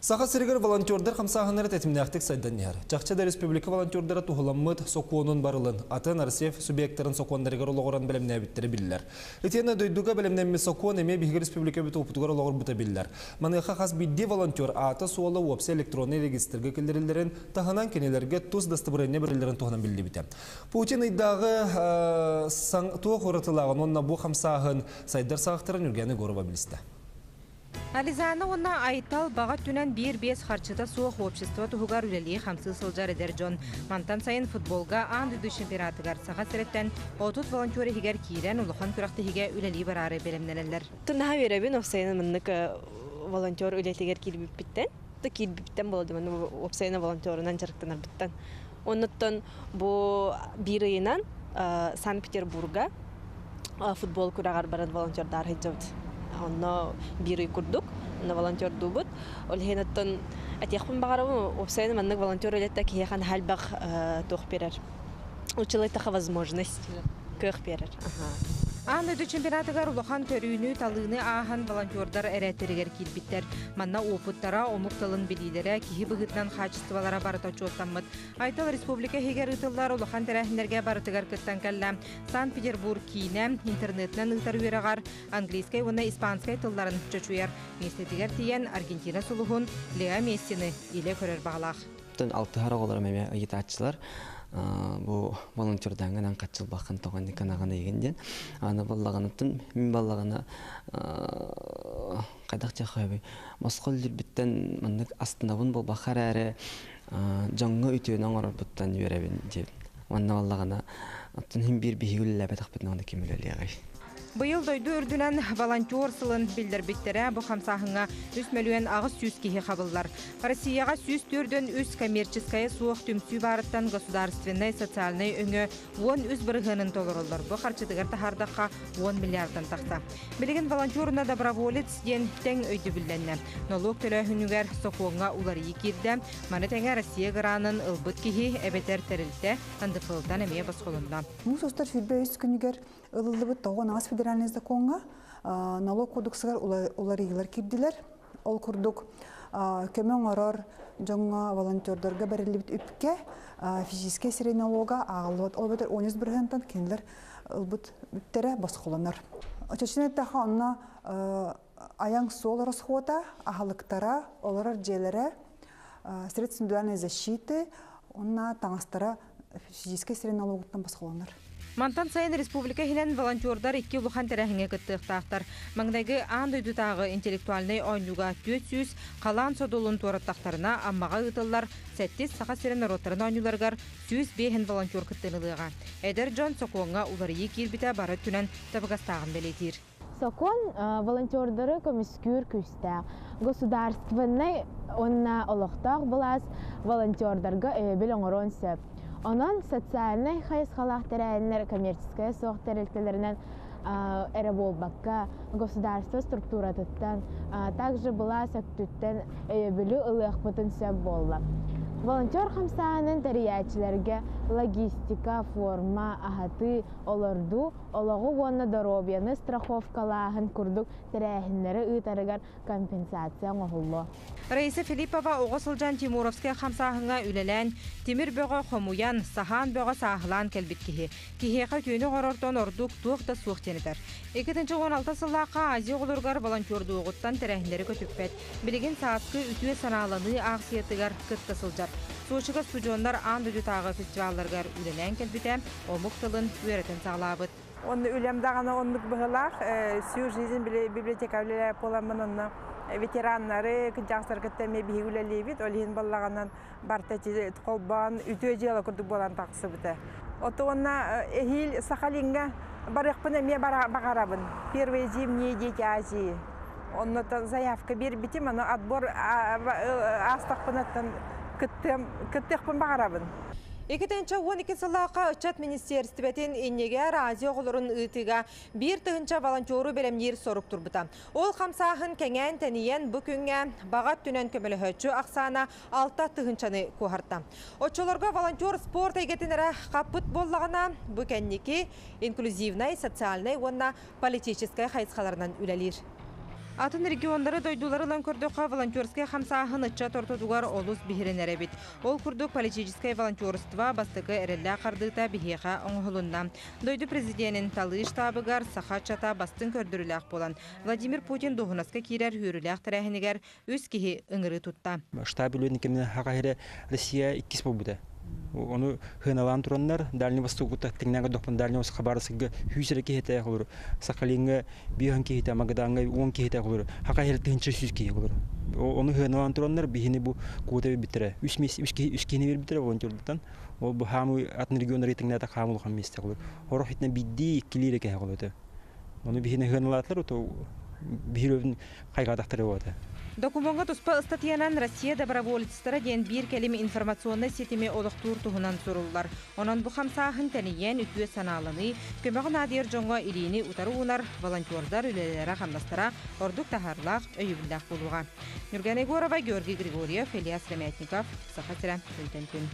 Саха сиригэр волонтердар хамсааһыннара тэтимнээхтик сайдан иһэр. Чахчы да республика волонтердара туһуламмыт сокуонун барылын атын Россия субъектарын сокуоннарыгар олоҕуран бэлэмнээбиттэрэ биллэр. Итиэннэ дойдуга бэлэмнэммит сокуон эмиэ биһиги республикабыт уопутугар олоҕурбута биллэр. Маныаха хас биирдии волонтер аата-суола уопсай электроннай регистрга киллэриллэрин таһынан кинилэргэ тус дастабырыанньа бэриллэрин туһунан биллибитэ. Путин ыйдааҕы туох уратылааҕын уонна бу хамсааһын сайдар саҕахтарын Юргена Егорова билистэ. Ализана уонна Айтал баҕа өттүнэн биир-биэс харчыта суох общество туһугар үлэлии-хамсыы сылдьар эдэр дьон. Мантан сайын футболга аан дойду чемпионатыгар Саха сириттэн 30 волонтер иһигэр киирэн улахан күрэхтэһиигэ үлэлии бараары бэлэмнэнэллэр. Наһаа үөрэбин уопсайынан маннык волонтер үлэтигэр киирбиппиттэн. Киирбиппиттэн буолла манна уопсайынан волонтерунан дьарыктанарбыттан. Оннуттан бу биир ыйынан Санкт-Петербурга футбол күрэҕэр баран волонтердаар сылдьабыт. Онно биир ый курдук онно волонтердуубут. Ол иһин оттон этиэхпин баҕарабын, уопсайынан маннык волонтер үлэтэ киһиэхэ наһаа элбэх туох биэрэр. Училайтаха возможность кыах биэрэр. Аан дойду чемпионатыгар улахан көрүүнү, талыыны ааһан волонтердар эрээттэригэр киирбиттэр. Манна уопуттара, омук тылын билиилэрэ, киһи быһыытынан хаачыстыбалара барыта учуоттаммыт. Айтал республика иһигэр ыытыллар улахан тэрээһиннэргэ барытыгар кыттан кэллэ. Санкт-Петербург киинэ интернетинэн ыытар үөрэҕэр английскай уонна испанскай тылларын чочуйар. Миэстэтигэр тиийэн Аргентина сулуһун Лео Мессины илэ көрөр баҕалаах. Алтыһар оҕолорум эмиэ ыйытааччылар бу волонтердааҥҥынан хаччылбаххын тоҕо никанаҕын ыйгын диэн. Аны баллаҕаныттан мин баллаҕана хайдах дьахабый босхо үллүрбүттэн маннык астынабын буолбахха эрээри дьоҥҥо үтүөнү оҥорорбуттан үөрэбин диэн. Уонна баллаҕана оттон иһин биир биһиги үлэлээбэтэхпитинэ онно ким үлэлиэҕэй? Быйыл дойду үрдүнэн волонтер сылын биллэрбиттэрэ. Бу хамсааһыҥҥа 3 мөлүйүөн 800 киһи хабыллар. Россияҕа 143 коммерческайа суох түмсүү баарыттан государственнай социальнай өҥө 13 бырыһыанын толороллор. Бу харчытыгар таһаардахха 10 миллиардан тахса. Билигин волонтер уонна доброволец диэн тэҥ өйдөбүллэннэ. Нолуок төлөөһүнүгэр сокуоҥҥа уларыйыы киирдэ. Маны тэҥэ Россия гранын ылбыт киһи эбэтэр тэрилтэ НДФЛ-тан эмиэ босхолонно. Муус устар 23 күнүгэр ылыллыбыт 98 федеральнай закоҥҥа налог кодексыгар уларыйыылар киирдилэр. Ол курдук көмө оҥорор дьоҥҥо волонтердарга бэриллибит үпкэ физическэй сирэй налога ааҕыллыбат. Ол эбэтэр 13 бырыһыантан кинилэр ылбыт үптэрэ босхолонор. Чочуна эттэххэ, онно айаҥ суол расхода, аһылыктара, олорор дьиэлэрэ, средства индивидуальной защиты уонна таҥастара физическэй сирэй налогуттан босхолонор. Мантан сайын республика иһинэн волонтердар икки улахан тэрээһиҥҥэ кыттыахтаахтар. Маҥнайгы аан дойдутааҕы интеллектуальнай оонньууга 400 халаан содулун туораттахтарына Аммаҕа ыытыллар сэттис Саха сирин норуоттарын оонньууларыгар 105 волонтер кыттыыны ылыаҕа. Эдэр дьон сокуоҥҥа уларыйыы киирбитэ бары өттүнэн табыгастааҕын бэлиэтиир. Сокуон волонтердары көмүскүүр күүстээх. Государственнай уонна олохтоох былаас волонтердарга өйөбүл оҥоруон сөп. Онон социальнай хайысхалаах тэрээһиннэр коммерческайа суох тэрилтэлэринэн эрэ буолбакка, государство структуратыттан, также былаас өттүттэн өйөбүлү ылыахпытын сөп буолла. Волонтер хамсааһынын тэрийээччилэргэ логистика, форма, аһатыы, олордуу олоҕу уонна доруобуйаны страховкалааһын курдук тэрээһиннэри ыытарыгар компенсация оҥоһуллуо. Раиса Филиппова оҕо сылдьан Тимуровскай хамсааһыҥҥа үлэлээн, тимир бөҕө хомуйан, саһаан бөҕө сааһылаан кэлбит киһи. Киһиэхэ үтүөнү оҥорортон ордук туох да суох диэн этэр. 2016 сыллаахха Азия оҕолоругар волонтердуоҕуттан тэрээһиннэри көтүппэт. Билигин сааскы үтүө санааланыы аахсыйатыгар кытта сылдьар. Сочига студеннар аан дойдутааҕы фестивалларыгар үлэлээн кэлбитэ, омук тылын үөрэтэн саҕалаабыт. Онно үлэм даҕаны оннук быһылаах. Всю жизнь библиотека үлэлээбит буоламмын онно ветераннары, кырдьаҕастары кытта эмиэ биһиги үлэлиибит. Ол иһин буоллаҕынан барыта холбоон үтүө дьыала курдук буолан тахсыбыта. Ото уонна эһиил Сахалиҥҥа барыахпын эмиэ баҕарабын. Первые зимние дети Азии. Оннотон заявка биэрбитим, аны отбор аастахпынаттан кыттыахпын баҕарабын. 2012 сыллаахха ыччат министиэристибэтин иннигэр Азия оҕолорун ыытыыга 1 тыһыынча волонтеру бэлэмниир сорук турбута. Ол хамсааһын кэҥээн тэнийэн бу күҥҥэ баҕа өттүнэн көмөлөһөөччү ахсаана 6 тыһыынчаны куоһарта. Оччолорго волонтер спорт эйгэтин эрэ хаппыт буоллаҕына, бу кэнники инклюзивнай, социальнай уонна политическай хайысхаларынан үлэлиир. Атын регионнары, дойдулары ылан көрдөххө, волонтерскай хамсааһын ыччат ортотугар олус биһирэнэр эбит. Ол курдук политическай волонтерство бастакы эрэллээх хардыыта биһиэхэ оҥоһулунна. Дойду президенин талыы штабыгар саха ыччата бастыҥ көрдөрүүлээх буолан, Владимир Путин дуоһунаска киирэр үөрүүлээх тэрээһинигэр үс киһи ыҥырыы тутта. Штаб үлүөн кэминэ хаха Россия иккис буолбута. Ону хыналаан тураннар, Дальний Востокута тэҥнээн көрдөхпүн, Дальний Восток Хабаровскайга 100 эрэ киһитэ олору, Сахалиҥҥа 5 киһитэ, Магадаҥҥа 10 киһитэ олору, хаха 100 киһи олору. Ону хыналаан тураннар, биһини бу квота бербиттэрэ. Үс үс киһини бербиттэрэ волонтердартан. Ол бу хаамы атын регионнары тэҥнээтэ хаамы улахан миэстэ олор. Хорох итинэн бидди иккилиир кэһэ олору. Ону биһини хыналаатылар, то биһир хайгаатахтары болота. Докумуоҥҥа туспа ыстатыйанан Россия доброволецтара диэн биир кэлим информационнай ситими олохтуур туһунан суруллар. Онон бу хамсааһын тэнийэн, үтүө санааланыы, көмөҕө наадыйар дьоҥҥо илиини утары уунар волонтердар үлэлэрэ-хамнастара ордук таһаарыылаах, өйөбүллээх буолуоҕа. Нюргана Егорова, Георгий Григорьев, Илья Сыромятников, Саха сирэ, күнтэн күн.